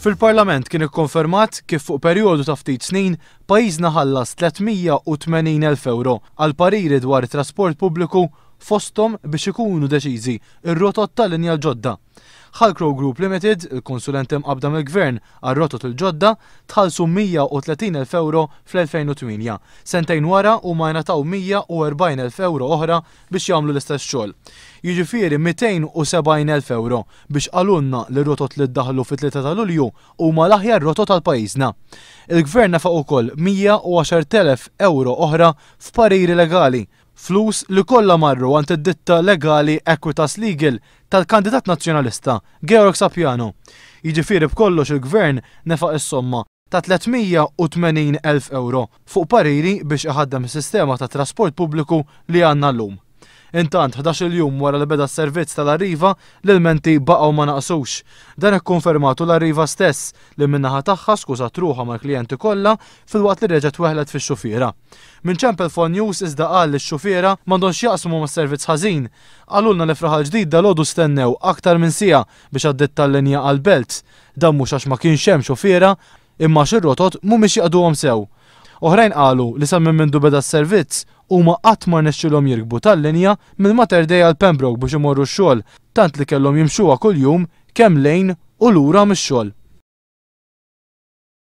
Fil-Parlament kien ikkonfermat kif fuq perjodu ta' ftit snin pajjiżna ħallas 380,000 ewro għal pariri dwar it-trasport pubbliku fosthom biex ikunu deċiżi r-rotot tal-linja l-ġodda. Halcrow Group Limited, il-konsulenti mqabbda mill-Gvern għar-rotot il-ġodda, tħallsu 130,000 ewro fl-2008. Sentejn wara huma ingħataw 140,000 ewro oħra biex jagħmlu l-istess xogħol. Jiġifieri 270,000 ewro biex qalulna li r-rotot li ddaħħlu fit-3 ta' Lulju huma l-aħjar rotot għal pajjiżna. Il-Gvern nefaq ukoll 110,000 ewro oħra f'pariri legali, flus li kollha marru għand id-ditta legali Equitas Legal tal-kandidat Nazzjonalista Georg Sapiano. Jiġifieri b'kollox il-Gvern nefaq is-somma ta' 380,000 ewro fuq pariri biex iħaddem is-sistema ta' trasport pubbliku li għandna llum. Intant, ħdax-il jum wara li beda s-servizz tal-Arriva, l-ilmenti baqgħu ma naqsux. Dan ikkonfermatu l-Arriva stess li min-naħa tagħha skużat ruħha mal-klijenti kollha filwaqt li reġgħet weħlet fix-xufiera. Min ċempel f'One News iżda qal li x-xufiera m'għandhom x'jaqsmu mas-servizz ħażin. Qalulna li f'Raħal Ġdid dalgħodu stennew aktar minn siegħa biex għaddiet tal-linja għall-Belt. Dan mhux għax ma kienx hemm xufiera imma għax ir-rotot mhumiex jaqduhom sew. Oħrajn qalu li sa minn mindu beda s-servizz huma qatt ma rnexxielhom jirkbu tal-linja mill-Mater Dei għal Pembroke biex imorru x-xogħol tant li kellhom jimxuha kuljum kemm lejn u lura mix-xogħol.